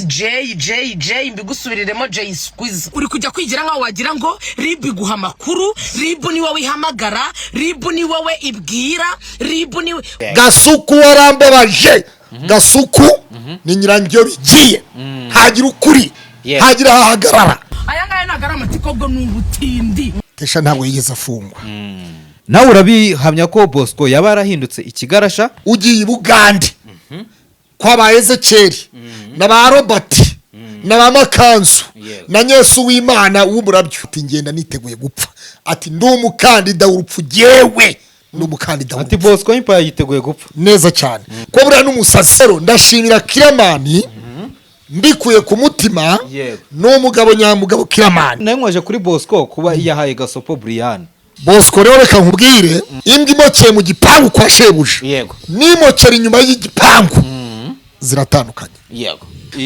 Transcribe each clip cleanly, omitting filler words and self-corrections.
J J J, mbigusubiriremo, J Squeeze, uri kujya kwigira nkaho wagira ngo RIB iguha amakuru. RIB ni wowe ihamagara, RIB ni wowe ibwira, RIB ni Gasuku warambabaje. Gasuku ni nyirangyo bigiye, ntagira ukuri, ntagira aho ahagarara. Aya ngaya ntabwo ari amatiko, bwo ni ubutindi. Tesha ntabwo yigeze afungwa. Nawe urabihamya ko Bosco yaba yarahindutse ikigarasha? Ugiye i Bugande kwa ba Ezekeri na ba Robert na ba Makanzu na Nyesu w'Imana w'umurabyo, ati: "Ngenda niteguye gupfa." Ati: "Ndi umukandida w'urupfu, jyewe ndi umukandida Ati w'urupfu." Bosco Empire yiteguye gupfa. Neza cyane, ko buriya n'umusasero. Ndashimira Kiramani mbikuye ku mutima. Ni umugabo nyamugabo Kiramani. Nawe mwaje kuri Bosco kuba yahaye gasopo Brian. Bosco rero, reka nkubwire, imbwa imokeye mu gipangu kwa shebuja n'imokera inyuma y'igipangu ziratandukanye.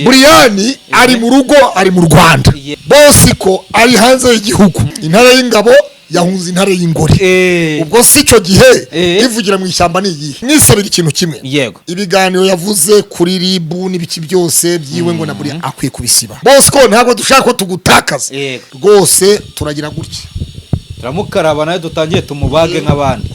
Buriyani ari mu rugo, ari mu Rwanda. Bosco ari hanze y'igihugu. Intare y'ingabo yahunze intare y'ingore. Ubwo si icyo gihe ivugira mu ishyamba ni iyihe? Mwisabira ikintu kimwe. Ibiganiro yavuze kuri RIB n'ibiki byose byiwe ngo na buriya akwiye kubisiba. Bosco, ntabwo dushaka ko tugutakaza. Rwose turagira gutya. Turamukaraba nawe, dutangiye tumubage nk'abandi.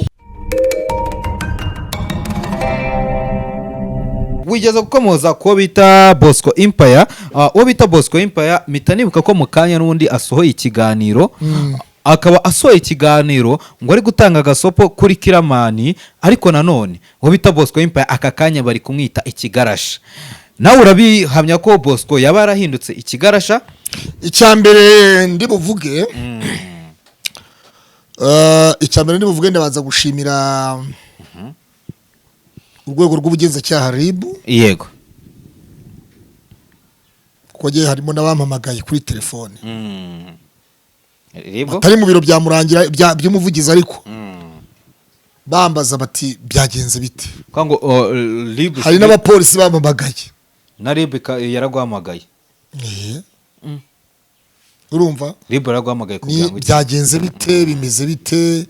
Wigeze gukomoza kuwo bita Bosco Empire. Uwo bita Bosco Empire, mpita nibuka ko mu kanya n'ubundi asohoye ikiganiro, akaba asohoye ikiganiro ngo ari gutanga agasopo kuri Kiramani. Ariko nanone uwo bita Bosco Empire aka kanya bari kumwita ikigarasha. Nawe urabihamya ko Bosco yaba yarahindutse ikigarasha? Icya mbere ndi buvuge, ndabanza gushimira urwego rw'ubugenzacyaha RIB, kuko ngewe harimo n'abampamagaye kuri telefone RIB. Batari mu biro bya Murangira by'umuvugizi, ariko bambaza bati: "Byagenze bite?" Kwa ngo oh, RIB. Hari n'abapolisi bampamagaye. Na RIB yaraguhamagaye? Eh. Urumva? RIB yaraguhamagaye ni kugira ngo iki? Byagenze bite, bimeze bite?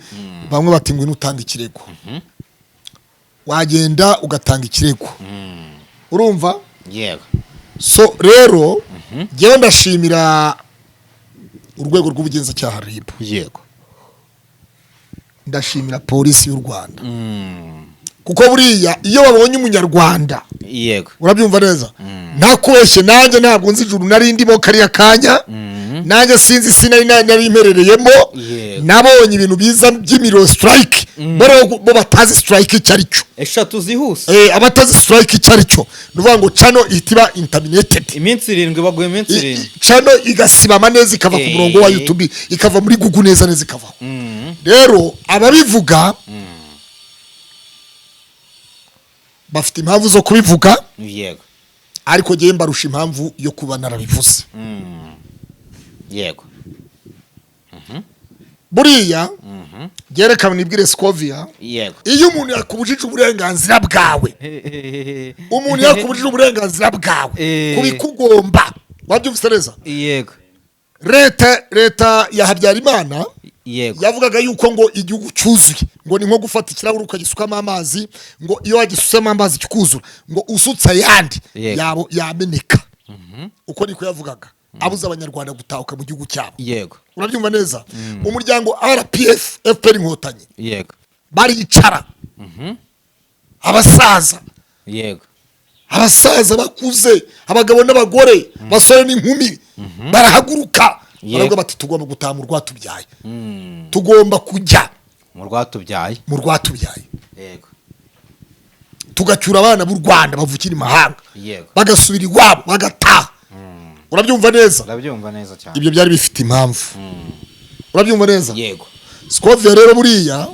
Bamwe bati: "Ngwino utange ikirego." Wagenda ugatanga ikirego, urumva? Yego. So rero njyewe ndashimira urwego rw'ubugenzacyaha RIB. Ndashimira polisi y'u Rwanda, kuko buriya iyo babonye umunyarwanda, urabyumva neza, ntakubeshye, nanjye ntabwo nzi ijuru nari ndimo kariya kanya. Nanjye sinzi, sinari nari mperereyemo. Nabonye ibintu biza by'imiriro, strike. Bo batazi strike icyo ari cyo. Eshatu zihuse. Abatazi strike icyo ari cyo, ni ukuvuga ngo channel ihita iba terminated. Iminsi 7, baguha iminsi 7. Channel igasibama neza, ikava ku murongo wa YouTube, ikava muri Google neza neza, ikavaho. Rero ababivuga bafite impamvu zo kubivuga, ariko ngewe mbarusha impamvu yo kuba narabivuze. Buriya byerekana, nibwire Scovia, iyo umuntu yakubujije uburenganzira bwawe, umuntu yakubujije uburenganzira bwawe kubikugomba, wabyumvise neza? Yego. Leta ya Habyarimana yavugaga yuko ngo igihugu cyuzuye, ngo ni nko gufata ikirahure ukagisukamo amazi, ngo iyo wagisusemo amazi kikuzura, ngo usutse ayandi yabo yameneka. Uko niko yavugaga, abuza abanyarwanda gutahuka mu gihugu cyabo. Urabyumva neza? Umuryango RPF, FPR Inkotanyi, baricara abasaza, abasaza bakuze, abagabo n'abagore, basore n'inkumi, barahaguruka, baravuga bati: "Tugomba gutaha mu rwatubyaye, tugomba kujya mu rwatubyaye." Mu rwatubyaye, tugacyura abana b'u Rwanda bavukira imahanga, bagasubira iwabo, bagataha. Urabyumva neza? Ndabyumva neza cyane. Ibyo byari bifite impamvu, urabyumva neza? Yego. Scovia rero buriya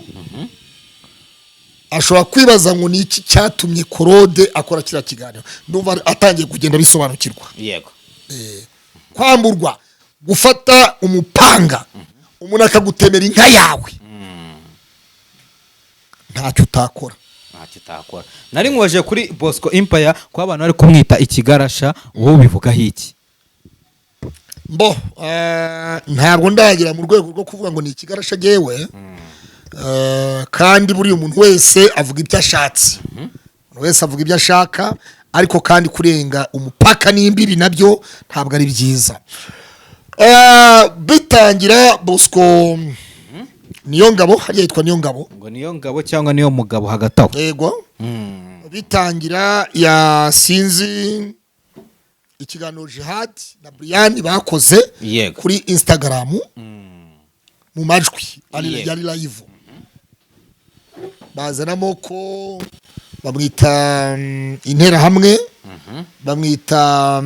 ashobora kwibaza ngo ni iki cyatumye Korode akora kiriya kiganiro. Ndumva atangiye kugenda bisobanukirwa. Kwamburwa, gufata umupanga, umuntu akagutemera inka yawe, ntacyo utakora. Ntacyo utakora. Nari nkubaje kuri Bosco Empire, ko abantu bari kumwita ikigarasha, wowe ubivugaho iki? Mbo ntabwo ndagera mu rwego rwo kuvuga ngo ni ikigarasha jyewe. Kandi buriya umuntu wese avuga ibyo ashatse, umuntu wese avuga ibyo ashaka. Ariko kandi kurenga umupaka n'imbibi nabyo ntabwo ari byiza. Bitangira Bosco niyo ngabo, hariya yitwa niyo ngabo. Ngo niyo ngabo cyangwa niyo mugabo, hagati aho. Yego. Bitangira ya sinzi ikiganiro Jihad na Brian bakoze kuri Instagram mu majwi ari yari live, bazanamo ko bamwita interahamwe, bamwita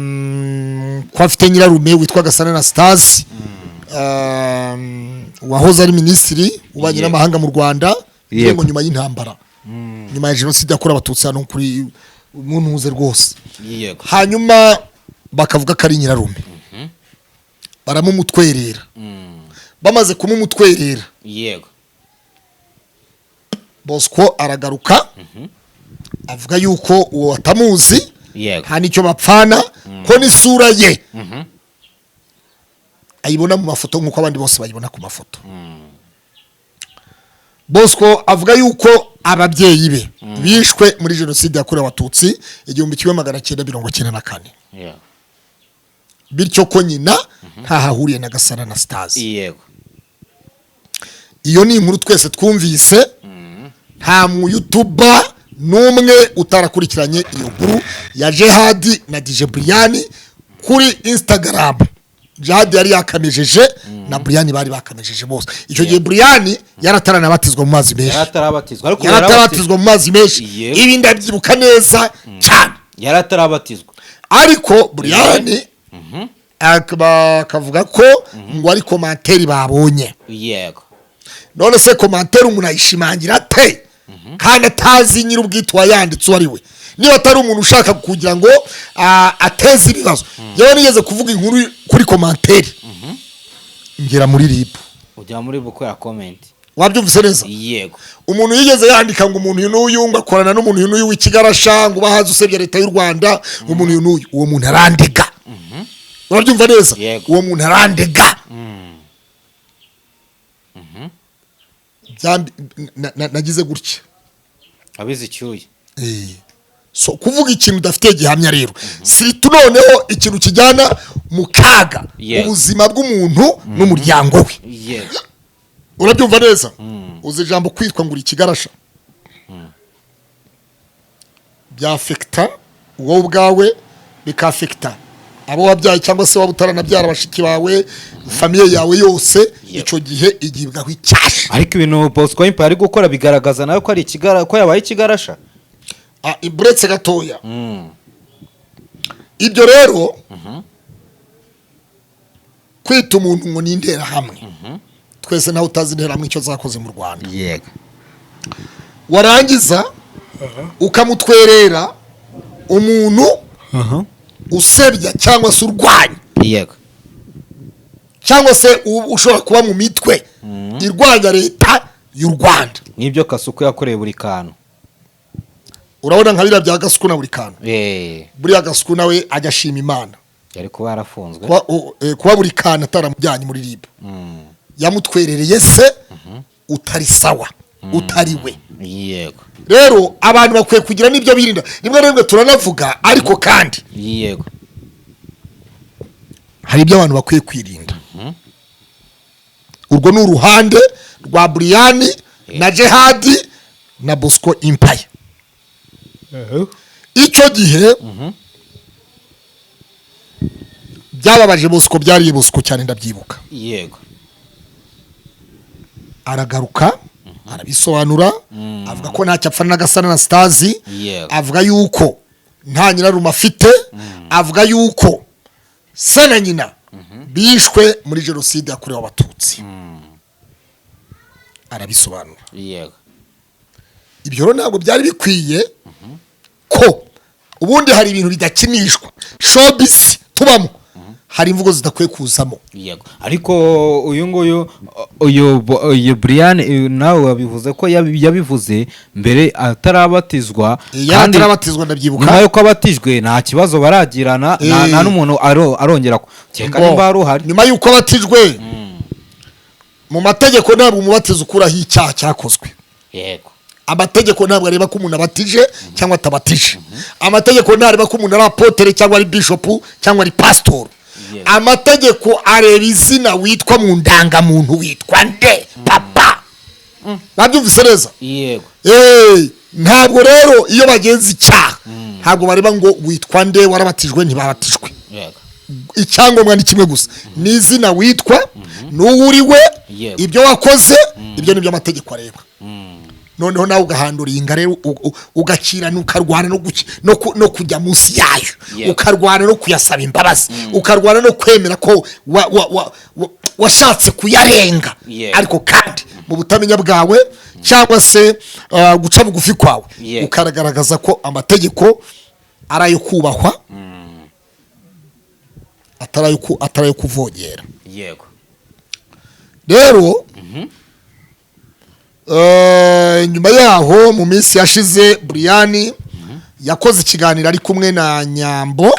ko afite nyirarume witwa Gasana Anastase, wahoze ari minisitiri w'ububanyi n'amahanga mu Rwanda ngo nyuma y'intambara, nyuma ya jenoside yakorewe Abatutsi hano kuri muntuze rwose. Hanyuma bakavuga ko ari nyirarume, baramumutwerera. Bamaze kumumutwerera, Bosco aragaruka avuga yuko uwo atamuzi, nta n'icyo bapfana, ko n'isura ye ayibona mu mafoto nk'uko abandi bose bayibona ku mafoto. Bosco avuga yuko ababyeyi be bishwe muri jenoside yakorewe Abatutsi 1994, bityo ko nyina ntaho ahuriye na Gasana Anastase. Iyo ni inkuru twese twumvise, nta mu YouTuber n'umwe utarakurikiranye iyo nkuru ya Jihadi na DJ Brian kuri Instagram. Jihadi yari yakamejeje na Brian bari bakamejeje bose. Icyo gihe Brian yarataranabatizwa mu mazi menshi. Yaratarabatizwa, ariko Yaratarabatizwa mu mazi menshi. Ibi ndabyibuka neza cyane. Yaratarabatizwa. Ariko Brian akavuga ko ngo ari commentaire babonye. None se commentaire umuntu ayishimangira ate kandi atazi nyir'ubwite wayanditse uwo ari we, niba atari umuntu ushaka kugira ngo ateze ibibazo? Yewe, nigeze kuvuga inkuru kuri commentaire, ngera muri RIB. Ujya muri gukora comment? Wabyumvise neza? Yego. Umuntu yigeze yandika ngo umuntu uyu n'uyu ngo akorana n'umuntu uyu n'uyu w'ikigarasha, ngo ubahaze usebya leta y'u Rwanda, umuntu uyu n'uyu. Uwo muntu arandega, urabyumva neza? Yego. Uwo muntu arandega. Nagize gutya. Abizi icyuya. So kuvuga ikintu udafitiye gihamya rero, surtout noneho ikintu kijyana mu kaga ubuzima bw'umuntu n'umuryango we. Urabyumva neza? Uzi ijambo kwitwa ngo uri ikigarasha byafekita wowe ubwawe, bikafekita abo wabyaye cyangwa se waba utaranabyara, bashiki bawe, famille yawe yose. Icyo gihe igibwaho icyasha. Ariko ibintu Bosco Empire ari gukora bigaragaza nawe ko ari ikigara, ko yabaye ikigarasha. Ah, buretse gatoya. Ibyo rero kwita umuntu ngo ni interahamwe, twese nawe utazi interahamwe icyo zakoze mu Rwanda, warangiza ukamutwerera umuntu usebya cyangwa se urwanya cyangwa se ushobora kuba mu mitwe irwanya leta y'u Rwanda. Nk'ibyo Kasuku yakoreye buri kantu. Urabona nka biriya bya Gasuku na buri kantu. Buriya Gasuku nawe ajya ashima Imana Yari kuba yarafunzwe. kuba buri kantu ataramujyanye muri RIB. Yamutwerereye se utari sawa, utari we. Rero abantu bakwiye kugira n'ibyo birinda. Rimwe na rimwe turanavuga, ariko kandi hari ibyo abantu bakwiye kwirinda. Urwo ni uruhande rwa Buriyani na Jihadi na Bosco Empire. Icyo gihe byababaje Bosco, byariye Bosco cyane, ndabyibuka. Aragaruka arabisobanura, avuga ko ntacyo apfana na Gasana Anastase. Avuga yuko nta nyirarume afite, avuga yuko se na nyina bishwe muri jenoside yakorewe Abatutsi, arabisobanura. Ibyo rero ntabwo byari bikwiye ko ubundi hari ibintu bidakinishwa. Showbiz tubamo, hari imvugo zidakwiye kuzamo. Yego, ariko uyu nguyu, uyu Brian, nawe wabivuze ko yabivuze mbere atarabatizwa. Yari atarabatizwa, ndabyibuka. Nyuma yuko abatijwe nta kibazo baragirana, nta n'umuntu arongera kereka nimba hari uhari. Nyuma y'uko abatijwe, mu mategeko ntabwo umubatizo ukuraho icyaha cyakozwe. Amategeko ntabwo areba ko umuntu abatije cyangwa atabatije. Amategeko ntareba ko umuntu ari apôtre cyangwa ari bishopu cyangwa ari pasitori. Amategeko areba izina witwa mu ndangamuntu. Witwa nde, papa? Babyumvise neza? Yego. Ntabwo rero iyo bagenza icyaha, ntabwo bareba ngo witwa nde, warabatijwe, ntibabatijwe. Icyangombwa ni kimwe gusa, ni izina witwa n'uwo uri we. Ibyo wakoze, ibyo ni byo amategeko areba. Noneho nawe ugahandura iyi nga rero, ugakirana, ukarwana no kujya munsi yayo, ukarwana no kuyasaba imbabazi, ukarwana no kwemera ko washatse kuyarenga, ariko kandi mu butamenya bwawe cyangwa se guca bugufi kwawe, ukagaragaza ko amategeko ari ayo kubahwa, atari ayo kuvogera. Rero nyuma yaho, mu minsi yashize, Buriyani yakoze ikiganiro ari kumwe na Nyambo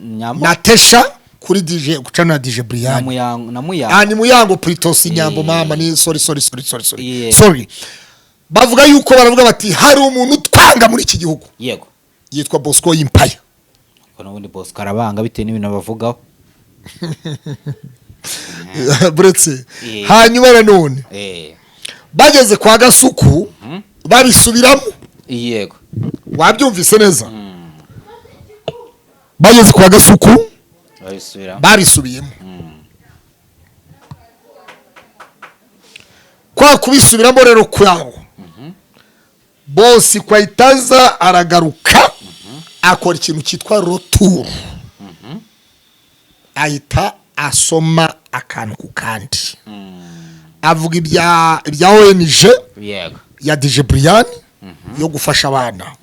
Nyambo na Tesha kuri DJ guca na DJ na Buriyani. Muyango na Muyango. Ah, ni Muyango Pritosi Nyambo. Mama ni sorry, sorry, sorry, sorry, sorry. Sorry. Bavuga yuko, baravuga bati hari umuntu utwanga muri iki gihugu yitwa Bosco Yimpaya. Ko n'ubundi Bosco arabanga bitewe n'ibintu bavugaho. Buretse. Hanyuma nanone bageze kwa Gasuku babisubiramo. Wabyumvise neza? Bageze kwa Gasuku Babisubiramo. babisubiyemo. Kwa kubisubiramo rero kwabo, bosi kwahitaza aragaruka akora ikintu cyitwa retour, ahita asoma akantu ku kandi, avuga ibya ONG ya DJ Brian yo gufasha abana,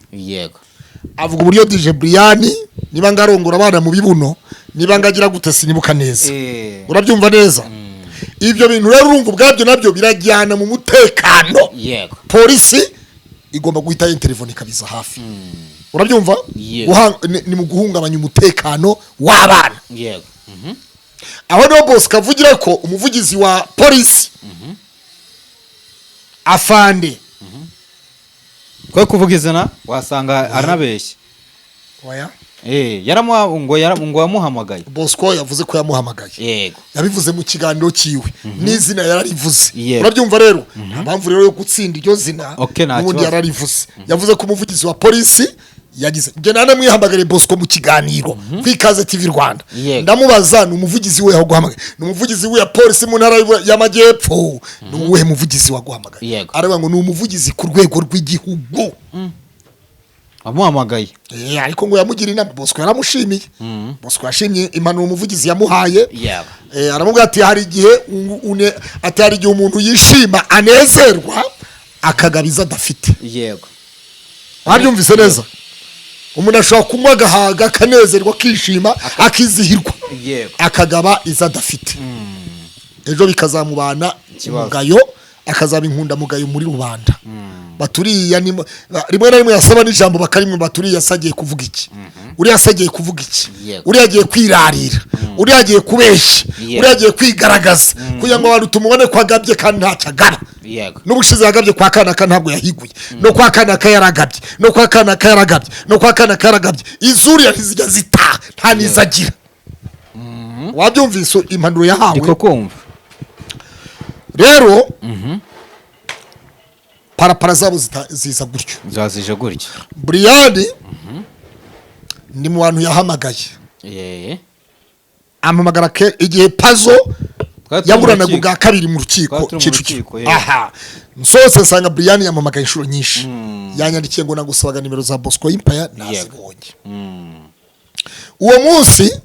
avuga uburyo DJ Brian niba ngarongora abana mu bibuno, niba ngagira gute, sinibuka neza. Urabyumva neza? Ibyo bintu rero urumva ubwabyo nabyo birajyana mu mutekano. Polisi igomba guhita telefone ikabiza hafi. Urabyumva? Yego. Ni mu guhungabanya umutekano w'abana. yego Aho niho bose kavugira ko umuvugizi wa polisi, afande Kwe kuvuga izina, wasanga aranabeshya. Oya. Yaramuha ngo ngo yamuhamagaye. Bosco yavuze ko yamuhamagaye. Yabivuze mu kiganiro cyiwe, n'izina yararivuze. Urabyumva rero? Nta mpamvu rero yo gutsinda iryo zina. Okay, nta N'ubundi kibazo. yararivuze. Yavuze ko umuvugizi wa polisi yagize, njye nanamwihamagariye Bosco mu kiganiro ku Ikaze TV Rwanda. Ndamubaza: ni umuvugizi we waguhamagaye? Ni umuvugizi we ya polisi mu ntara y'Amajyepfo? Ni uwuhe muvugizi waguhamagaye? Aravuga ngo ni umuvugizi ku rwego rw'igihugu Wamuhamagaye. Ariko ngo yamugira inama. Bosco yaramushimiye. Bosco yashimye impanuro umuvugizi yamuhaye. Aramubwira ati hari igihe ati hari igihe umuntu yishima, anezerwa, akagabiza adafite. Wabyumvise neza? Umuntu ashobora kunywa agahaga, akanezerwa, akishima, akizihirwa, akagaba izo adafite, ejo bikazamubana Ikibazo. umugayo, akazaba inkundamugayo muri rubanda. Baturiya ni rimwe na rimwe yasaba n'ijambo bakarimwe, baturiya se agiye kuvuga iki? Uriya se agiye kuvuga iki? Uriya agiye kwirarira, uriya agiye kubeshya, uriya agiye kwigaragaza kugira ngo abantu tumubone ko agabye kandi ntacyo agaba. N'ubushize yagabye kwa kanaka, ntabwo yahiguye. No kwa kanaka yaragabye, no kwa kanaka yaragabye, no kwa kanaka yaragabye. Izuriya ntizijya zitaha, nta n'izo agira. Wabyumvise impanuro yahawe? Ndiko kumva. Rero parapara zabo ziza gutyo. Zazije gutya. Buriyani ni mu bantu yahamagaye. Ampamagara igihe Pazo Twari turi mu yaburanaga rukiko. ubwa kabiri mu rukiko Twari turi mu Kicukiro. rukiko, yego. Aha nsohotse nsanga Buriyani yampamagaye inshuro nyinshi, yanyandikiye ngo nagusabaga nimero za Bosco Yimpaya, nazibonye. Uwo munsi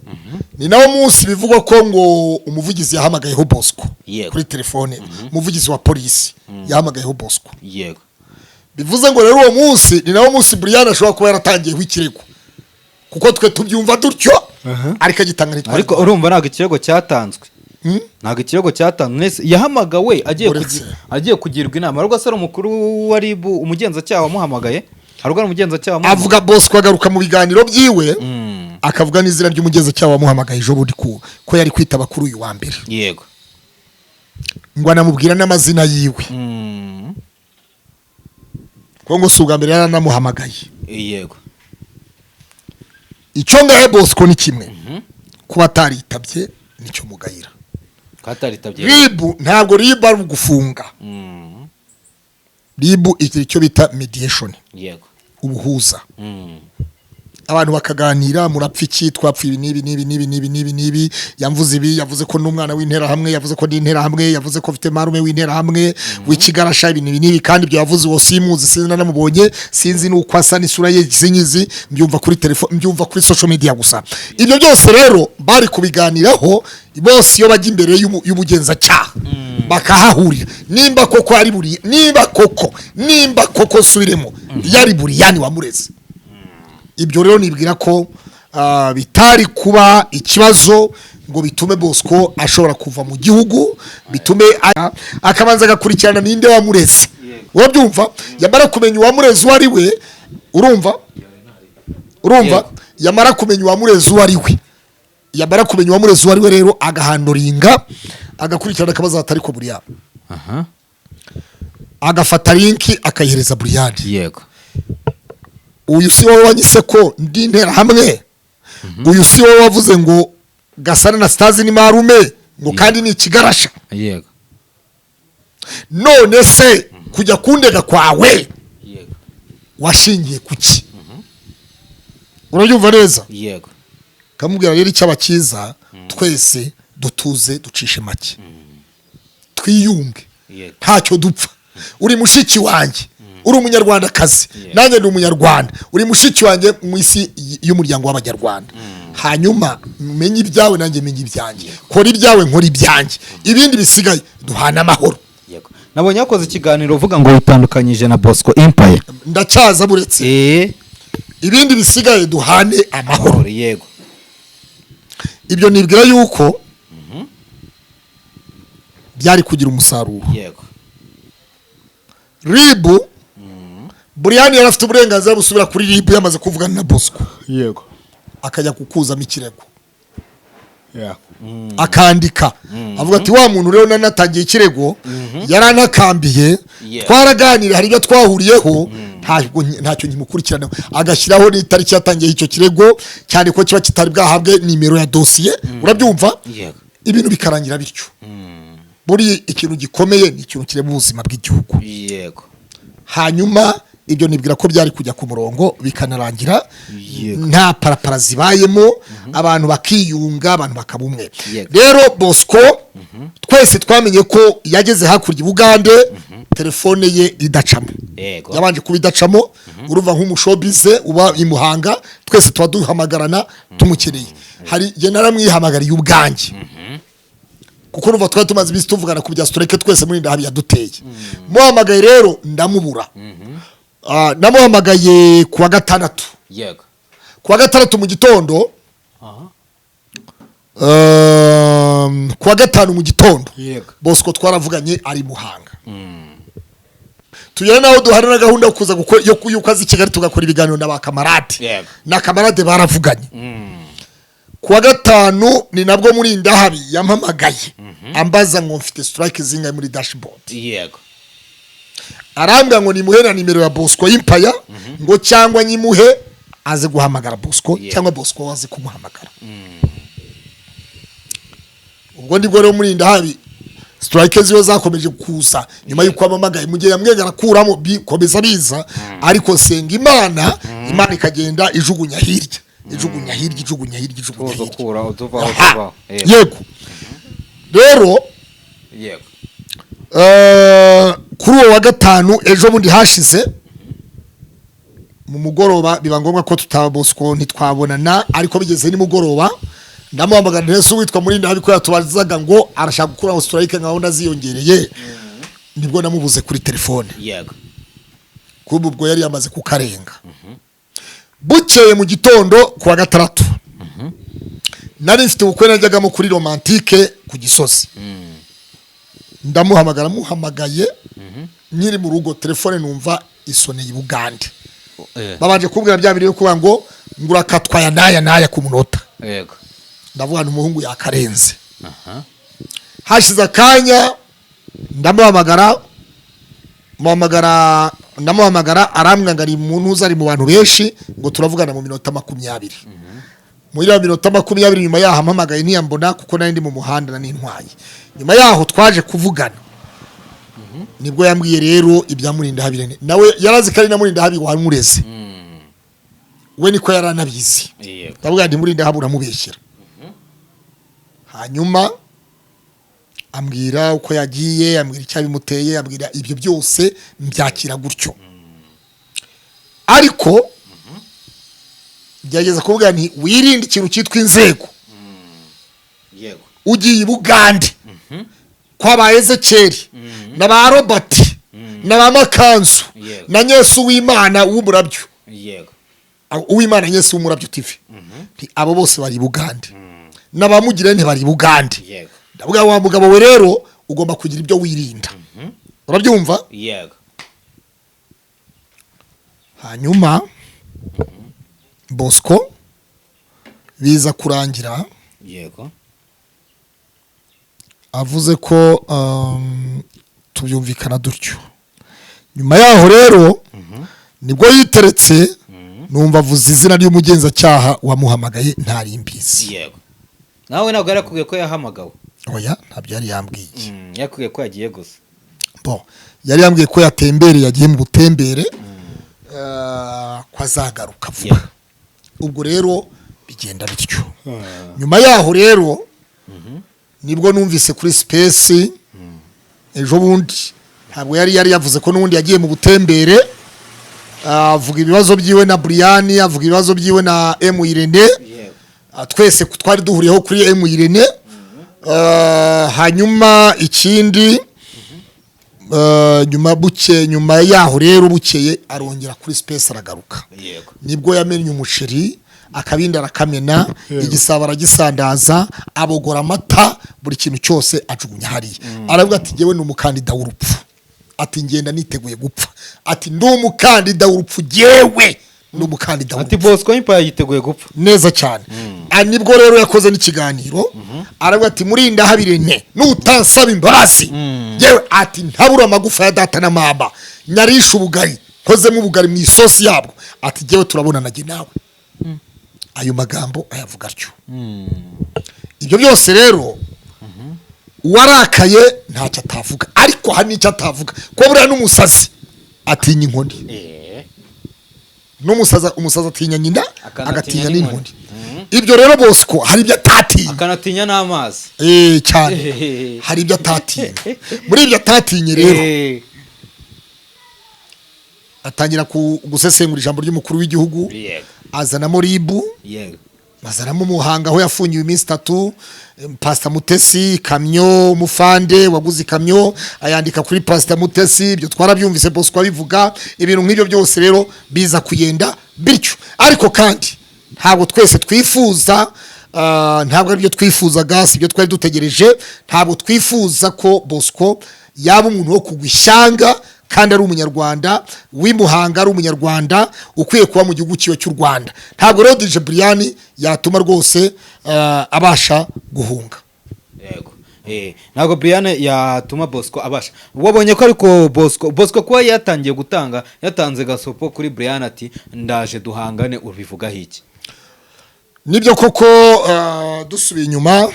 ni nawo munsi bivugwa ko ngo umuvugizi yahamagayeho Bosco kuri telefone. Umuvugizi wa polisi yahamagayeho Bosco. Bivuze ngo rero uwo munsi ni nawo munsi Brian ashobora kuba yaratangiyeho ikirego, kuko twe tubyumva dutyo, ariko agitanga ntitwari. Ariko urumva ntabwo ikirego cyatanzwe. Hmm? Ntabwo ikirego cyatanzwe. Nese yahamagawe agiye Uretse. Agiye kugirwa inama, ariko se ari umukuru wa RIB, umugenzacyaha wamuhamagaye? Hari ubwo ari umugenzacyaha wamuhamagaye? Avuga, Bosco agaruka mu biganiro byiwe, akavuga n'izina ry'umugenzacyaha wamuhamagaye ejo bundi ko yari kwitaba kuri uyu wa mbere, ngo anamubwira n'amazina yiwe. Kuko ngo si ubwa mbere yaranamuhamagaye. Icyo ngahe Bosco ni kimwe, kuba ataritabye nicyo mugayira. Kataritabye. RIB, ntabwo RIB ari ugufunga. RIB igira icyo bita mediation, ubuhuza, abantu bakaganira: murapfa iki? Twapfa ibi n'ibi n'ibi n'ibi n'ibi n'ibi n'ibi. Yamvuze ibi, yavuze ko n'umwana w'interahamwe, yavuze ko n'interahamwe, yavuze ko mfite marume w'interahamwe w'ikigarasha, ibi n'ibi n'ibi. Kandi ibyo yavuze uwo simuzi, sinzi nanamubonye, sinzi n'uko asa n'isura ye sinyizi, mbyumva kuri telefone, mbyumva kuri social media gusa. Ibyo byose rero bari kubiganiraho bose iyo bajya imbere y'ubugenzacyaha bakahahurira, nimba koko ari buri nimba koko subiremo yari Buriyani wamureze. Ibyo rero nibwira ko bitari kuba ikibazo ngo bitume Bosco ashobora kuva mu gihugu, bitume akabanza agakurikirana ninde wamureze. Urabyumva? Yamara kumenya uwamureze uwo ari we, urumva? Yamara kumenya uwamureze uwo ari we, yamara kumenya uwamureze uwo ari we rero, agahandoringa, agakurikirana, akabaza atari ko buriya, agafata link akayihereza Buriyani. Uyu si wowe wanyise ko ndi interahamwe? Uyu si wowe wavuze ngo Gasana na Sitazi ni marume, ngo kandi ni ikigarasha? None se kujya kundega kwawe washingiye kuki? Urabyumva neza? Yego. Kamubwira rero, icyaba cyiza twese dutuze, ducishe make, twiyunge. Ntacyo dupfa. Uri mushiki wanjye, uri umunyarwandakazi, nanjye ndi umunyarwanda. Uri mushiki wanjye mu isi y'umuryango w'abanyarwanda. Hanyuma menye ibyawe, nanjye menye ibyanjye. Kora ibyawe, nkora ibyanjye, ibindi bisigaye duhana amahoro. Yego, nabonye yakoze ikiganiro uvuga ngo witandukanyije na Bosco Empire. Ndacyaza, buretse. Ibindi bisigaye duhane amahoro. Amahoro, yego. Ibyo nibwira yuko byari kugira umusaruro. RIB, Buriyani yari afite uburenganzira busubira kuri RIB yamaze kuvugana na Bosco, akajya kukuzamo ikirego, akandika avuga ati: "Wa muntu rero nanatangiye ikirego, yaranakambiye, twaraganiriye, hari ibyo twahuriyeho, ntabwo ntacyo nkimukurikiranaho." Agashyiraho n'itariki yatangiye icyo kirego, cyane ko kiba kitari bwahabwe nimero ya dosiye. Urabyumva? Yego. Ibintu bikarangira bityo. Buri ikintu gikomeye ni ikintu kireba ubuzima bw'igihugu. Hanyuma ibyo nibwira ko byari kujya ku murongo, bikanarangira nta parapara zibayemo, abantu bakiyunga, abantu bakaba umwe. Rero Bosco twese twamenye ko yageze hakurya i Bugande telefone ye idacamo. Yabanje kuba idacamo. Urumva, nk'umushobize uba i Muhanga, twese tuba duhamagarana tumukeneye. Hari jye naramwihamagariye ubwanjye, kuko urumva twari tumaze iminsi tuvugana ku bya strike twese muri ndahabi yaduteye. Muhamagaye rero ndamubura. Namuhamagaye ku wa gatandatu. Ku wa gatandatu mu gitondo, ku wa gatanu mu gitondo, Bosco twaravuganye ari Muhanga. Tugera naho duhana na gahunda yo kuza gukora yo yuko aza i Kigali tugakora ibiganiro na ba kamarade. Na kamarade baravuganye. Ku wa gatanu ni nabwo muri ndahabi yampamagaye ambaza ngo mfite strike zingahe muri dashboard. Arambwira ngo nimuhe na nimero ya Bosco Empire, ngo cyangwa nyimuhe aze guhamagara Bosco, cyangwa Bosco aze kumuhamagara. Ubwo nibwo rero muri ndahabi strike ziwe zakomeje kuza nyuma y'uko amamagaye, mu gihe yamwega arakuramo, bikomeza biza. Ariko senga Imana, Imana ikagenda ijugunya hirya, ijugunya hirya, ijugunya hirya, ijugunya tuza hirya. Kura tuvaho. Aha. Tuvaho, yego. Yego rero. Kuri uwo wa gatanu, ejo bundi hashize mu mugoroba, biba ngombwa ko tutaba Bosco ntitwabonana. Ariko bigeze nimugoroba ndamuhamagara: "Ntese uwitwa muri ndabi ko yatubazaga ngo arashaka gukuraho strike, nkaho ziyongereye?" Nibwo namubuze kuri telefone. Kuba ubwo yari yamaze kukarenga. Bukeye mu gitondo ku wa gatandatu, nari mfite ubukwe najyagamo kuri Romantike ku Gisozi. Ndamuhamagara, muhamagaye nkiri mu rugo, telefone numva isoneye i Bugande. Babanje kumbwira bya biri yo kuvuga ngo ngurakatwa aya n'aya n'aya ku munota. Ndavuga nti umuhungu yakarenze. Hashize akanya ndamuhamagara, muhamagara. Ndamuhamagara, arambwira ngo ari mu ntuza, ari mu bantu benshi, ngo turavugana mu minota 20. Muri iyo minota 20 nyuma yaho ampamagaye ntiyambona, kuko nari ndi mu muhanda nari ntwaye. Nyuma yaho twaje kuvugana, nibwo yambwiye rero ibya Murindahabi Irene. Nawe yarazi ko ari na Murindahabi wamureze, we niko yari anabizi. Ndavuga nti Murindahabi uramubeshyera. Hanyuma ambwira uko yagiye, ambwira icyabimuteye, ambwira ibyo byose, mbyakira gutyo. Ariko ngerageza kuvuga nti wirinde ikintu cyitwa inzego. Ugiye i Bugande kwa ba Ezekeri na ba Robert na ba Makanzu na Nyesu w'Imana w'umurabyo, Uwimana Nyesu w'umurabyo TV. Nti abo bose bari i Bugande, n'abamugire ntibari i Bugande. Ndavuga wa mugabo we rero, ugomba kugira ibyo wirinda, urabyumva? Yego. Hanyuma Bosco biza kurangira avuze ko tubyumvikana dutyo. Nyuma yaho rero nibwo yiteretse, numva avuze izina ry'umugenzacyaha wamuhamagaye, ntari mbizi. Yego, nawe ntabwo yarakubwiye ko yahamagawe? Oya, ntabyo yari yambwiye. Yakubwiye ko yagiye gusa? Bon, yari yambwiye ko yatembereye, yagiye mu butembere, ko azagaruka vuba. Ubwo rero bigenda bityo. Nyuma yaho rero nibwo numvise kuri space ejo bundi, ntabwo yari yavuze ko n'ubundi yagiye mu butembere, avuga ibibazo byiwe na Brian, avuga ibibazo byiwe na M Irene. Twese twari duhuriyeho kuri M Irene. Hanyuma ikindi, nyuma buke, nyuma yaho rero bukeye arongera kuri space aragaruka. Nibwo yamennye umuceri, akabindi arakamena, igisabo aragisandaza, abogora amata, buri kintu cyose ajugunya hariya. Aravuga ati ngewe ni umukandida w'urupfu, ati ngenda niteguye gupfa, ati ndi umukandida w'urupfu, jyewe ndi umukandida Ati w'urupfu. Bosco Empire yiteguye gupfa. Neza cyane. Nibwo rero yakoze n'ikiganiro, aravuga ati Murindahabi Irene, nutansaba imbabazi, yewe ati ntabura amagufa ya data na mama nyarisha ubugari, nkozemo ubugari mu isosi yabwo, ati jyewe turabonana jye nawe. Ayo magambo ayavuga atyo. Ibyo byose rero, uwarakaye ntacyo atavuga, ariko hari n'icyo atavuga, kuko buriya n'umusazi atinya inkoni. N'umusazi, umusazi atinya nyina. Akanatinya Agatinya n'inkoni. n'inkoni. Ibyo rero Bosco hari ibyo atatinya. Akanatinya n'amazi. Cyane, hari ibyo atatinya. Muri ibyo atatinye rero, atangira gusesengura ijambo ry'umukuru w'igihugu, azanamo RIB, azanamo Muhanga aho yafungiwe iminsi 3, Pasita Mutesi, ikamyo, umufande waguze ikamyo ayandika kuri Pasita Mutesi. Ibyo twarabyumvise Bosco abivuga. Ibintu nk'ibyo byose rero biza kugenda bityo. Ariko kandi ntabwo twese twifuza, ntabwo aribyo twifuzaga, si ibyo twari dutegereje. Ntabwo twifuza ko Bosco yaba umuntu wo kugwa ishyanga kandi ari umunyarwanda w'imuhanga, ari umunyarwanda ukwiye kuba mu gihugu cyiwe cy'u Rwanda. Ntabwo rero DJ Brian yatuma rwose abasha guhunga. Yego. Ntabwo Brian yatuma Bosco abasha. Wabonye ko ariko Bosco kuba yatangiye gutanga, yatanze gasopo kuri Brian ati ndaje duhangane, ubivugaho iki? Nibyo koko, dusubiye inyuma,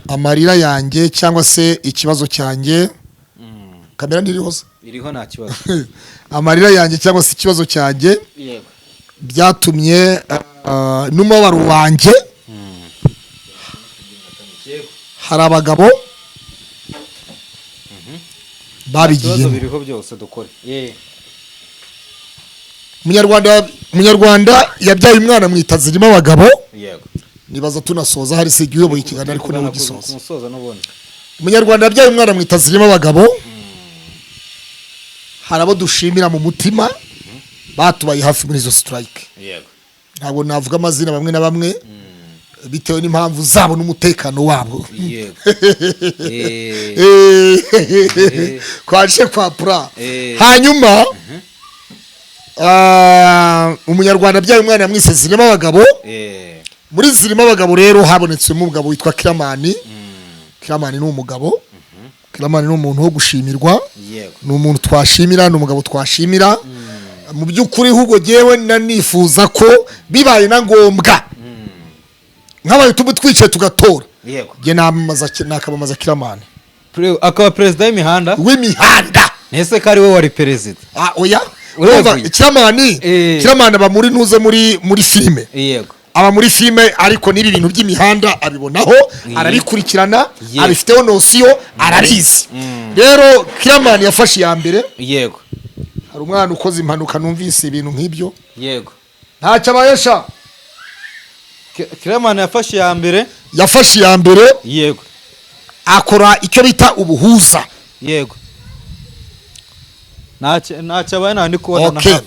amarira yanjye cyangwa se ikibazo cyanjye, kamera ntiriho se? Iriho, nta kibazo. Amarira yanjye cyangwa se ikibazo cyanjye byatumye n'umubabaro wanjye, hari abagabo Ikibazo. Babigiyemo. Biriho byose dukore. Umunyarwanda yabyaye umwana mwita zirimo abagabo. Nibaza tunasoza, hari se igihe uyoboye ikiganiro, ariko niwe Kugana ku ugisoza. ku musozo n'ubundi. Umunyarwanda yabyaye umwana mwita zirimo abagabo. Hari abo dushimira mu mutima batubaye hafi muri izo strike. Ntabwo navuga amazina bamwe na bamwe bitewe n'impamvu zabo n'umutekano wabo. Kwaje kwa pura. Hanyuma umunyarwanda abyaye umwana yamwise zirimo abagabo. Muri zirimo abagabo rero habonetsemo umugabo witwa Kiramani. Kiramani ni umugabo, Kiramani ni umuntu wo gushimirwa. Ni umuntu twashimira, ni umugabo twashimira mu by'ukuri. Ahubwo jyewe nanifuza ko bibaye na ngombwa nk'abaye tuba twicaye tugatora, jye namamaza, nakamamaza Kiramani. Akaba perezida w'imihanda. W'imihanda. Ese ko ari we wari perezida? Ah, oya. Ureguye. Urumva, Kiramani, Kiramani aba muri ntuze, muri filime. Aba muri filime, ariko n'ibi bintu by'imihanda abibonaho, arabikurikirana, abifiteho notion, arabizi. Rero Kiramani yafashe iya mbere. Hari umwana ukoze impanuka, numvise ibintu nk'ibyo. Ntacyo abayesha. Kiramani yafashe iya mbere. Yafashe iya mbere. Akora icyo bita ubuhuza. Yego, ntacyo abaye, nta ndi kubona na hafi.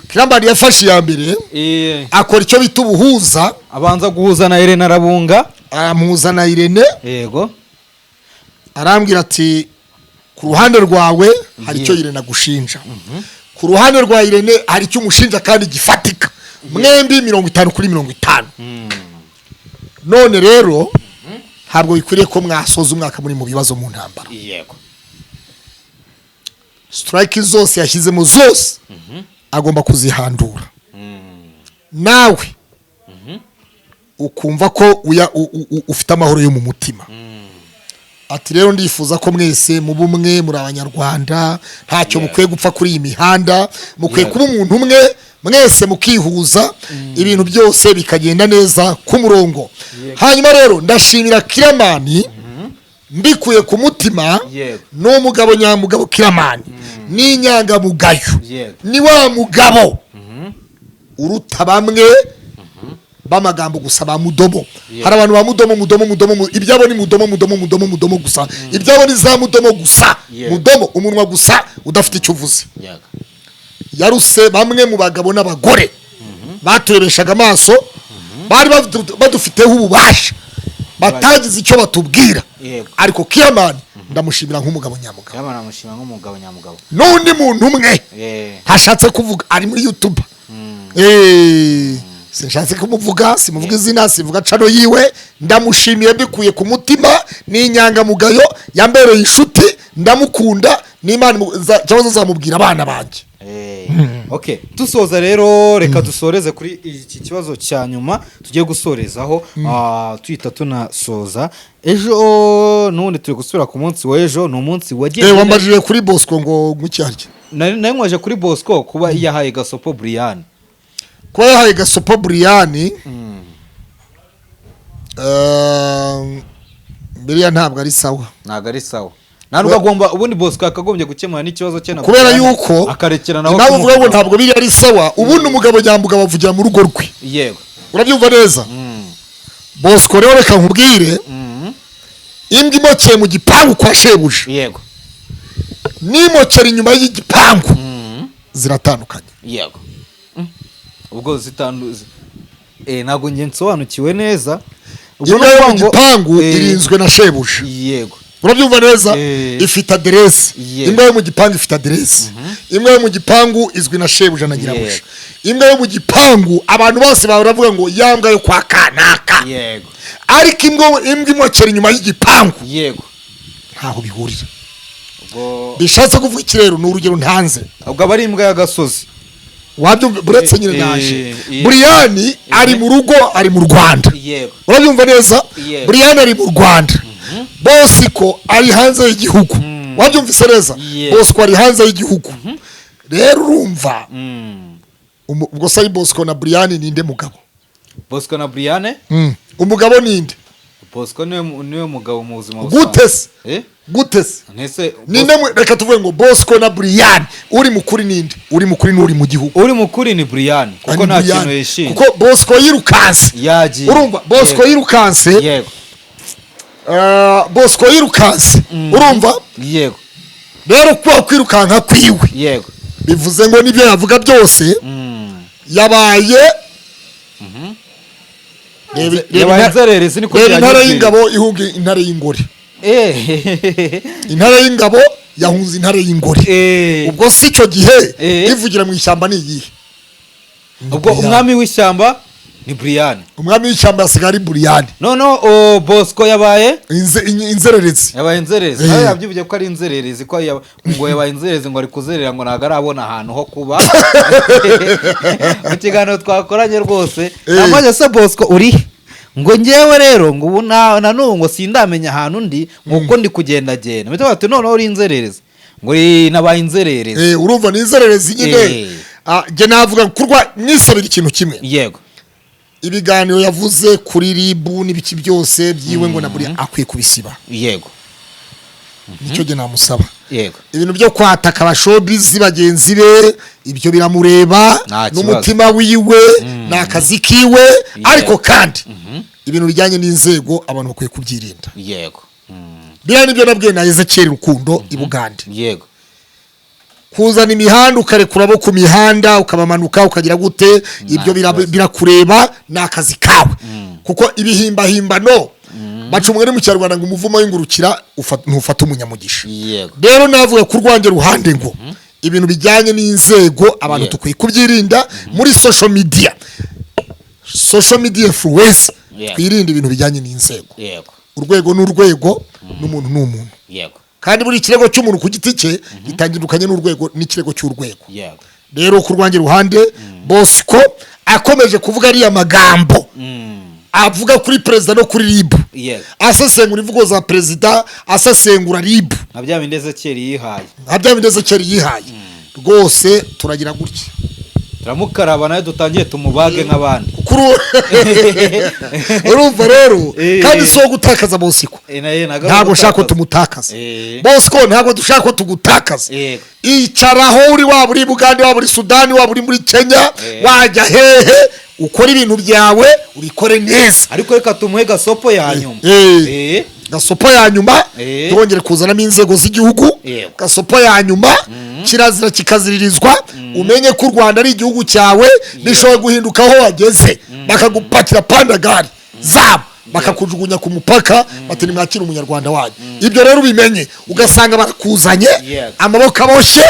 Kiramani yafashe iya mbere, akora icyo bita ubuhuza. Abanza guhuza na Irene, arabunga. Aramuhuza na Irene. Arambwira ati: "Ku ruhande rwawe hari icyo Irene agushinja, ku ruhande rwa Irene hari icyo umushinja kandi gifatika, mwembi 50 kuri 50. None rero ntabwo bikwiriye ko mwasoza umwaka muri mu bibazo, mu ntambara." Strike zose yashyizemo zose agomba kuzihandura, nawe ukumva ko ufite amahoro yo mu mutima. Ati: "Rero ndifuza ko mwese muba umwe, muri Abanyarwanda, ntacyo mukwiye gupfa kuri iyi mihanda, mukwiye kuba umuntu umwe mwese, mukihuza, ibintu byose bikagenda neza ku murongo." Hanyuma rero ndashimira Kiramani mbikuye ku mutima. Ni umugabo nyamugabo. Kiramani ni inyangamugayo. Ni wa mugabo uruta bamwe b'amagambo gusa, ba mudomo. Hari abantu ba mudomo, mudomo, mudomo, ibyabo ni mudomo, mudomo, mudomo, mudomo gusa, ibyabo ni za mudomo gusa. Mudomo, umunwa gusa udafite icyo uvuze. Yaruse bamwe mu bagabo n'abagore baturebeshaga amaso, bari badufiteho ububasha, batagize icyo batubwira. Ariko Kiramani ndamushimira nk'umugabo nyamugabo. Kiramani amushima nk'umugabo nyamugabo. N'undi muntu umwe ntashatse kuvuga, ari muri YouTube. Sinshatse kumuvuga, simuvuga izina, sivuga channel yiwe. Ndamushimiye mbikuye ku mutima, ni inyangamugayo, yambereye inshuti, ndamukunda, n'Imana cyangwa se nzamubwira abana banjye. Okay, dusoza rero, reka dusoreze kuri iki kibazo cya nyuma tugiye gusorezaho, tuhita tunasoza. Ejo n'ubundi turi gusubira ku munsi w'ejo, ni umunsi wagiye. Wambajije kuri Bosco ngo ngucyarye. Nari mwaje kuri Bosco kuba yahaye gasopo Brian. Kuba yahaye gasopo Brian, biriya ntabwo ari sawa. Ntabwo ari sawa, nta nubwo agomba. Ubundi Bosco yakagombye gukemura n'ikibazo cye na Kubera Brian, yuko akarekera nawe impamvu uvuga ngo kumuvugaho. ntabwo biriya ari sawa, ubundi umugabo nyamugabo avugira mu rugo rwe. Urabyumva neza? Bosco rero, reka nkubwire, imbwa imokeye mu gipangu kwa shebuja n'imokera inyuma y'igipangu ziratandukanye. Yego. Ubwo ntabwo njye nsobanukiwe neza. Ubwo Imbwa ni yo mu ukuvuga ngo- gipangu irinzwe na shebuja. Urabyumva neza? Ifite aderesi. Imbwa yo mu gipangu ifite aderesi. Imbwa yo mu gipangu izwi na shebuja na nyirabuja. Imbwa yo mu gipangu abantu bose baravuga ngo ya mbwa yo kwa kanaka. Ariko imbwa imokera inyuma y'igipangu ntaho bihurira. Ubwo Bishatse kuvuga iki rero? Ni urugero ntanze. Ubwo aba ari imbwa y'agasozi. Wabyumva? Buretse nyine, naje. Buriyani ari mu rugo, ari mu Rwanda. Urabyumva neza? Yego. Buriyani ari mu Rwanda, Bosco ari hanze y'igihugu. Wabyumvise neza? Yego. Bosco ari hanze y'igihugu. Rero urumva, ubwo se ari Bosco na Buriyani, ninde mugabo? Bosco na Brian? Umugabo ninde? Bosco niwe mugabo mu buzima. Gute se? Gute se? Ntese? Ninde reka tuvuge ngo Bosco na Buriyani, uri mukuri ninde? Uri mukuri n'uri mu gihugu? Uri mukuri ni Brian, kuko Ni nta Brian. kintu yishinja. Kuko Bosco yirukanse. Yagiye. Urumva, Bosco yirukanse. Bosco yirukanse, urumva? Yego. Rero kuba kwirukanka kwiwe bivuze ngo n'ibyo yavuga byose yabaye reba Yabaye inzererezi, niko reba intare byanyibwira. y'ingabo ihunga intare y'ingore. Intare y'ingabo yahunze intare y'ingore. Ubwo si icyo gihe ivugira mu ishyamba ni iyihe? Ubwo umwami w'ishyamba Ni Brian. Umwami w'ishyamba asigaye ari Buriyani. Noneho Bosco yabaye Inzererezi. Yabaye inzererezi. Nawe yabyivugiye ko ari inzererezi, ko ngo yabaye inzererezi, ngo ari kuzerera, ngo ntabwo arabona ahantu ho kuba. Mu kiganiro twakoranye rwose namaze se: "Bosco, uri he?" Ngo: "Ngewe rero," ngo, "ubu na n'ubu," ngo, "sindamenya ahantu ndi," ngo, "kuko ndi kugendagenda." Mpita bati: "Noneho uri inzererezi?" Ngo: "Nabaye inzererezi." Urumva ni inzererezi nyine. Ah, njye navuga kurwa mwisabira ikintu kimwe. Ibiganiro yavuze kuri RIB n'ibiki byose byiwe ngo na buri akwiye kubisiba. Nicyo njye namusaba. Ibintu byo kwataka abashowbiz bagenzi be, ibyo biramureba. Nta kibazo. N'umutima wiwe, ni akazi kiwe. Ariko kandi ibintu bijyanye n'inzego abantu bakwiye kubyirinda. Biriya nibyo nabwiye na Ezekiel Rukundo i Bugande. Kuzana imihanda, ukarekura abo ku mihanda, ukabamanuka, ukagira gute, ibyo kibazo. birakureba, ni akazi kawe, kuko ibihimbahimbano baca umugani mu Kinyarwanda ngo umuvumo w'ingurukira ntufata umunyamugisha. Rero navuga ku rwanjye ruhande ngo ibintu bijyanye n'inzego abantu dukwiye kubyirinda muri social media, social media influence. Twirinde ibintu bijyanye n'inzego. Urwego ni urwego, n'umuntu ni umuntu. Kandi buri kirego cy'umuntu ku giti cye gitandukanye n'urwego, n'ikirego cy'urwego. Rero ku rwanjye ruhande, Bosco akomeje kuvuga ariya magambo avuga kuri perezida no kuri RIB, asesengura imvugo za perezida, asesengura RIB, nka bya bindi Ezekiel yihaye, nka bya bindi Ezekiel yihaye, rwose turagira gutya. Turamukaraba nawe, dutangiye tumubage nk'abandi. Kuko urumva rero, kandi si uwo gutakaza Bosco. Naye ntabwo ari Ntabwo nshaka ko ugutakaza. tumutakaza. Bosco, ntabwo dushaka ko tugutakaza. Icaraho uri, waba uri Bugande, waba uri Sudani, waba uri muri Kenya, wajya hehe, ukora ibintu byawe, ubikore neza. Ariko reka tumuhe gasopo ya nyuma. Gasopo ya nyuma, ntibongere kuzanamo inzego z'igihugu. Gasopo ya nyuma, kirazira kikaziririzwa. Umenye ko u Rwanda ari igihugu cyawe, bishobora guhinduka aho wageze bakagupakira pandagari zabo, bakakujugunya ku mupaka, bati: "Nimwakire umunyarwanda wanyu." Ibyo rero ubimenye, ugasanga barakuzanye amaboko aboshye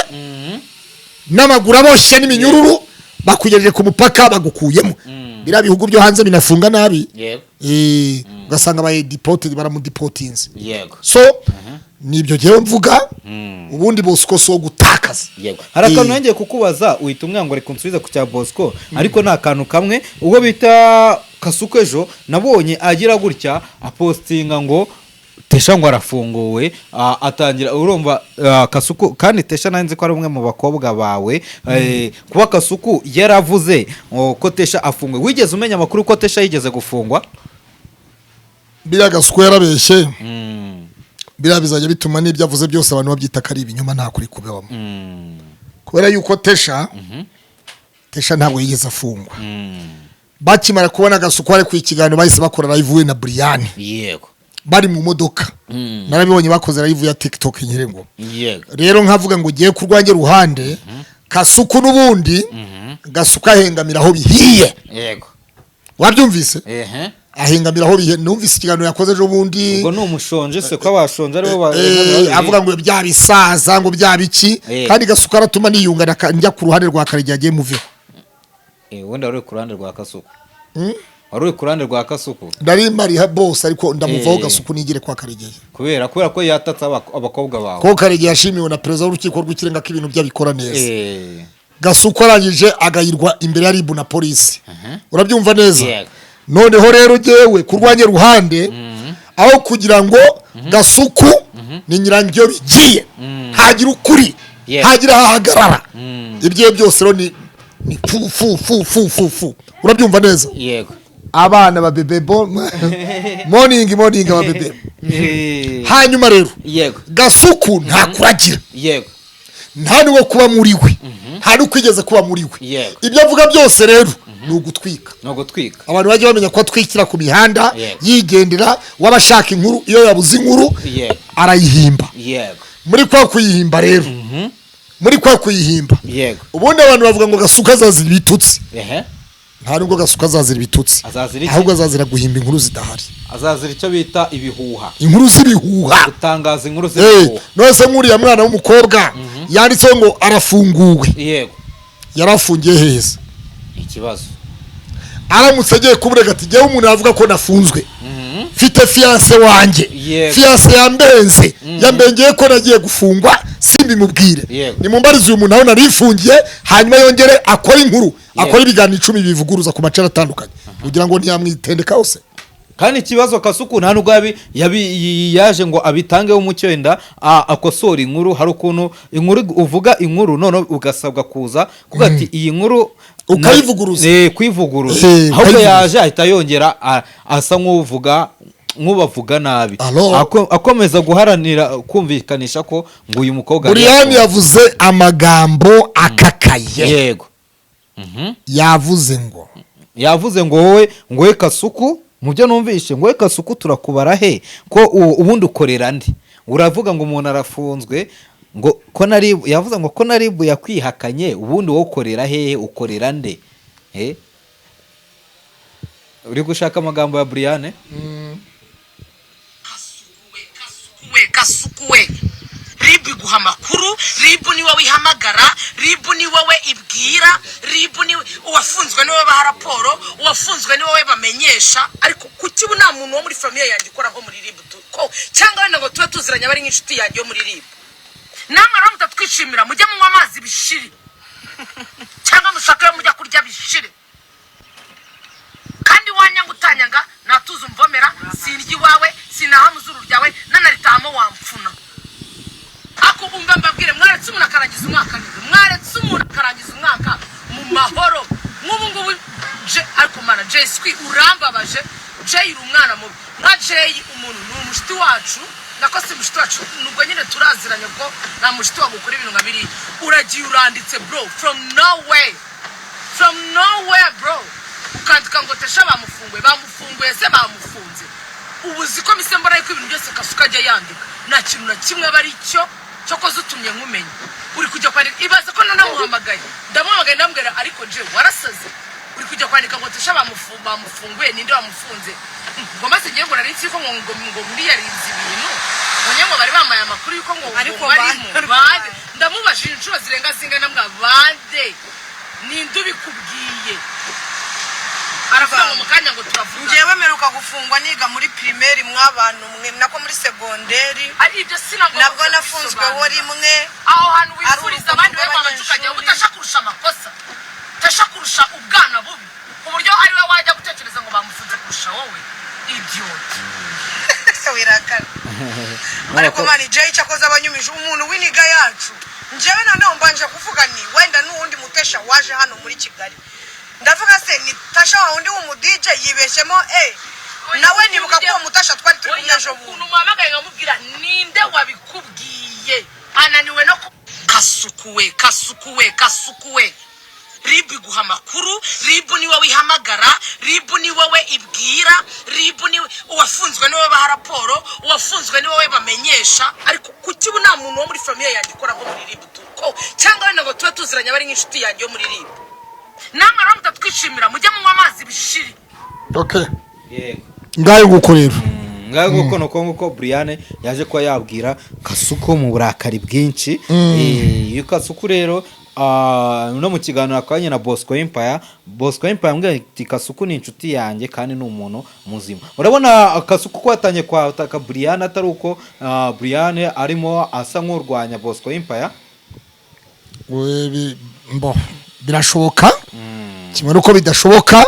n'amaguru aboshye n'iminyururu, bakugejeje ku mupaka, bagukuyemo. Biriya bihugu byo hanze binafunga nabi. Ugasanga baye baramudipotinze. So nibyo ngewe mvuga. Ubundi Bosco si uwo gutakaza. Yego, hari akantu yongeye kukubaza uhita umwanga ngo reka unsubize ku cya Bosco, ariko ni akantu kamwe. Ubwo bita Kasuku, ejo nabonye agira gutya apostinga ngo Tesha ngo arafunguwe, atangira urumva, Kasuku, kandi Tesha nari nzi ko ari umwe mu bakobwa bawe. Kuba Kasuku yaravuze ngo ko Tesha afunguwe, wigeze umenya amakuru ko Tesha yigeze gufungwa? Biriya Gasuku yarabeshye. Biriya bizajya bituma n'ibyo avuze byose abantu babyita ko ari ibinyoma, nta kuri kubibamo, kubera yuko Tesha ntabwo yigeze afungwa. Bakimara kubona Gasuku ari ku ikiganiro, bahise bakora live we na Brian bari mu modoka. Narabibonye, bakoze live ya TikTok nyirengo. Rero nkavuga ngo ugiye ku rwanjye ruhande, Kasuku n'ubundi Gasuku ahengamira aho bihiye. Wabyumvise? Ehe. Ahengamira aho bihiye. Numvise ikiganiro yakoze ejo bundi. Ubwo ni umushonje se, ko abashonje aribo Avuga ngo bya bisaza, ngo bya biki. Kandi Gasuku aratuma niyunga njya ku ruhande rwa Karegeya, agiye muveho. Ubundi wari uri ku ruhande rwa Kasuku. Wari uri ku ruhande rwa Kasuku. Nari mariha bose, ariko ndamuvaho Gasuku, nigire kwa Karegeya. Kubera ko yatatse abakobwa bawe. Ko Karegeya yashimiwe na perezida w'urukiko rw'ikirenga ko ibintu bye abikora neza. Gasuku arangije agayirwa imbere ya RIB na polisi, urabyumva neza? Yego. Noneho rero jyewe ku rwanjye ruhande, aho kugira ngo Gasuku ni nyirangyo bigiye, ntagira ukuri, ntagira aho ahagarara, ibyo byose rero ni fu fu fu fu fu fu, urabyumva neza? Yego. Abana ba bebe bo, morning morning, aba bebe. Hanyuma rero Gasuku ntakuragira, nta n'uwo kuba muri we, nta n'ukwigeze kuba muri we. Ibyo avuga byose rero ni ugutwika. Ni ugutwika. Abantu bajya bamenya ko atwikira ku mihanda, yigendera. Waba ashaka inkuru, iyo yabuze inkuru arayihimba. Muri kwa kuyihimba rero, muri kwa kuyihimba, ubundi abantu bavuga ngo Gasuku azazira ibitutsi. Nta nubwo Gasuku azazira ibitutsi. Azazira iki? Ahubwo azazira guhimba inkuru zidahari. Azazira icyo bita ibihuha. Inkuru z'ibihuha. Gutangaza inkuru z'ibihuha. None se nk'uriya mwana w'umukobwa yanditseho ngo arafunguwe, yarafungiye heza? Ikibazo. Aramutse agiye kumurega ati: "Jyewe umuntu yavuga ko nafunzwe, mfite fiancé wanjye, fiancé yambenze, yambengeye ko nagiye gufungwa, simbimubwire. Nimumbarize uyu muntu aho narifungiye." Hanyuma yongere akore inkuru, akore ibiganiro 10 bivuguruza ku macana atandukanye, kugira ngo ntiyamwitendeka hose. Kandi ikibazo, Kasuku nta nubwo yaje ngo abitangeho umucyo, wenda akosora inkuru. Hari ukuntu inkuru uvuga inkuru, noneho ugasabwa kuza kuvuga ati iyi nkuru Ukayivuguruza. Kuyivuguruza. Ahubwo Ukayivuguruza. yaje ahita yongera asa nk'uvuga nk'ubavuga nabi. Alors? Akomeza guharanira kumvikanisha ko ngo uyu mukobwa yari Buriyani yafunzwe. Yavuze amagambo akakaye. Yavuze ngo Yavuze ngo wowe, ngo wowe Kasuku, mu byo numvishe, ngo wowe Kasuku turakubara he, ko ubundi ukorera ndi uravuga ngo umuntu arafunzwe, ngo ko nari, yavuze ngo ko naribu yakwihakanye, ubundi wowe ukorera hehe, ukorera nde? Eh? Uri gushaka amagambo ya Briane? Kasuku we, Kasuku we, RIB iguha amakuru, RIB ni wowe ihamagara, RIB ni wowe ibwira, RIB ni uwafunzwe ni wowe baha raporo, uwafunzwe ni wowe bamenyesha. Ariko kuki ubu nta muntu wo muri famille yanjye ukora nko muri RIB ko cyangwa wenda ngo tube tuziranye, aba ari nk'inshuti yanjye yo muri RIB? Namwe rero mutatwishimira, mujye munywa amazi bishire, cyangwa mushake ayo mujya kurya bishire. Kandi wanyanga utanyanga, natuza umvomera, sindya iwawe, sinaha mu zuru ryawe, nanaritahamo wamfuna. Ako umva mbabwire, mwaretse umuntu akarangiza umwaka neza, mwaretse umuntu akarangiza umwaka mu mahoro nk'ubu ngubu. Ariko mana, Jay Squeezer, urambabaje. Jay, uri umwana mubi. Nka Jay, umuntu ni umushuti wacu, nako si mushuti wacu, nubwo nyine turaziranye, ko nta mushuti wagukora ibintu nka biriya. Uragiye uranditse, bro, from nowhere, from nowhere, bro, ukandika ngo Tesha bamufunguye. Bamufunguye se bamufunze? Ubu uzi ko mise mbona yuko ibintu byose Kasuka ajya yandika nta kintu na kimwe aba ari cyo. Cyokoze utumye nkumenya uri kujya kwandika. Ibaze ko nanamuhamagaye, ndamuhamagaye, ndamubwira: "Ariko je warasaze, uri kujya kwandika ngo Tesha bamufunguye, ninde wamufunze?" Ngo maze ngiye ngo nari nzi ko ngo muri yarinze ibintu, ngo njye ngo bari bamaye amakuru yuko ngo Ariko ngo barimo bande. Ndamubajije inshuro zirenga zingana, mbwa bande, ninde ubikubwiye? Aravuga ngo mu kanya ngo turavuga. Njyewe mperuka gufungwa niga muri primaire, mw'abantu mwe, nako muri segonderi. Ari ibyo sinagomba Nabwo nafunzweho kubisobanura. rimwe. Aho hantu Ari wifuriza abandi, urugomo we wabanza ukajya rw'abanyeshuri. utasha kurusha amakosa, utasha kurusha ubwana bubi, ku buryo ari we wajya gutekereza ngo bamufunze kurusha wowe, idiot. Se wirakara, ariko man, Jay cyakoze abanyumije umuntu w'iniga yacu. Njyewe noneho mbanje kuvuga ni wenda n'uwundi mutesha waje hano muri Kigali. Ndavuga se ni Tasha wa wundi w'umu DJ yibeshyemo, eh nawe nibuka ko uwo mutasha twari turi kumwe Oya, ejo bundi. Ukuntu muhamagaye nkamubwira ninde wabikubwiye, ananiwe no Kasuku we, Kasuku we, Kasuku we, RIB iguha amakuru, RIB ni wowe ihamagara, RIB ni wowe ibwira, RIB ni uwafunzwe ni wowe baha raporo, uwafunzwe ni wowe bamenyesha. Ariko kuki ubu nta muntu wo muri famille yanjye ukora nko muri RIB ko cyangwa wenda ngo tube tuziranye, aba ari nk'inshuti yanjye yo muri RIB? Namwe rero mutatwishimira, mujye munywa amazi bishire. Okay. Yego. Ngayo nguko rero. Ngaho nguko, nuko nguko Brian yaje kuba yabwira Kasuku mu burakari bwinshi. Iyo Kasuku rero, no mu kiganiro akabanye na Bosco Empire, Bosco Empire yambwiye ati Kasuku ni inshuti yanjye kandi ni umuntu muzima. Urabona Kasuku ko yatangiye kwataka Brian, atari uko Brian arimo asa nk'urwanya Bosco Empire. Mbo, birashoboka kimwe nuko bidashoboka.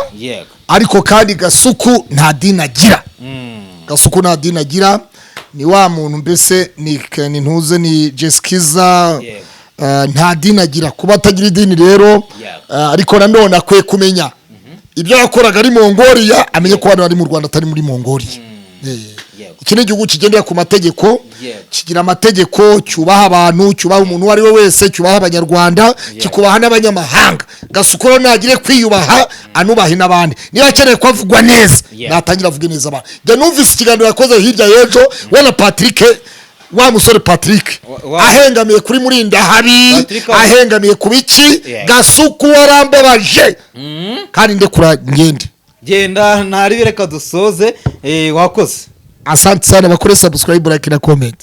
Ariko kandi Gasuku nta dini agira. Gasuku nta dini agira, ni wa muntu mbese ni ntuze, ni Jesikiza. Nta dini agira. Kuba atagira idini rero, ariko nanone akwiye kumenya ibyo yakoraga ari Mongoliya, amenye ko hano ari mu Rwanda, atari muri Mongoliya. Iki ni igihugu kigendera ku mategeko, kigira amategeko, cyubaha abantu, cyubaha umuntu uwo ari we wese, cyubaha Abanyarwanda, kikubaha n'abanyamahanga. Gasuku rero nagire kwiyubaha, anubahe n'abandi. Niba akeneye ko avugwa neza, natangira avuge neza abantu. Njya numvise ikiganiro yakoze hirya y'ejo we na Patrick, wa musore Patrick, ahengamiye kuri Murindahabi, Patrick ahengamiye ku biki. Gasuku warambabaje, kandi ndekura ngende. Genda, ntari, reka dusoze. Wakoze. Asante sana, bakore subscribe, like na comment.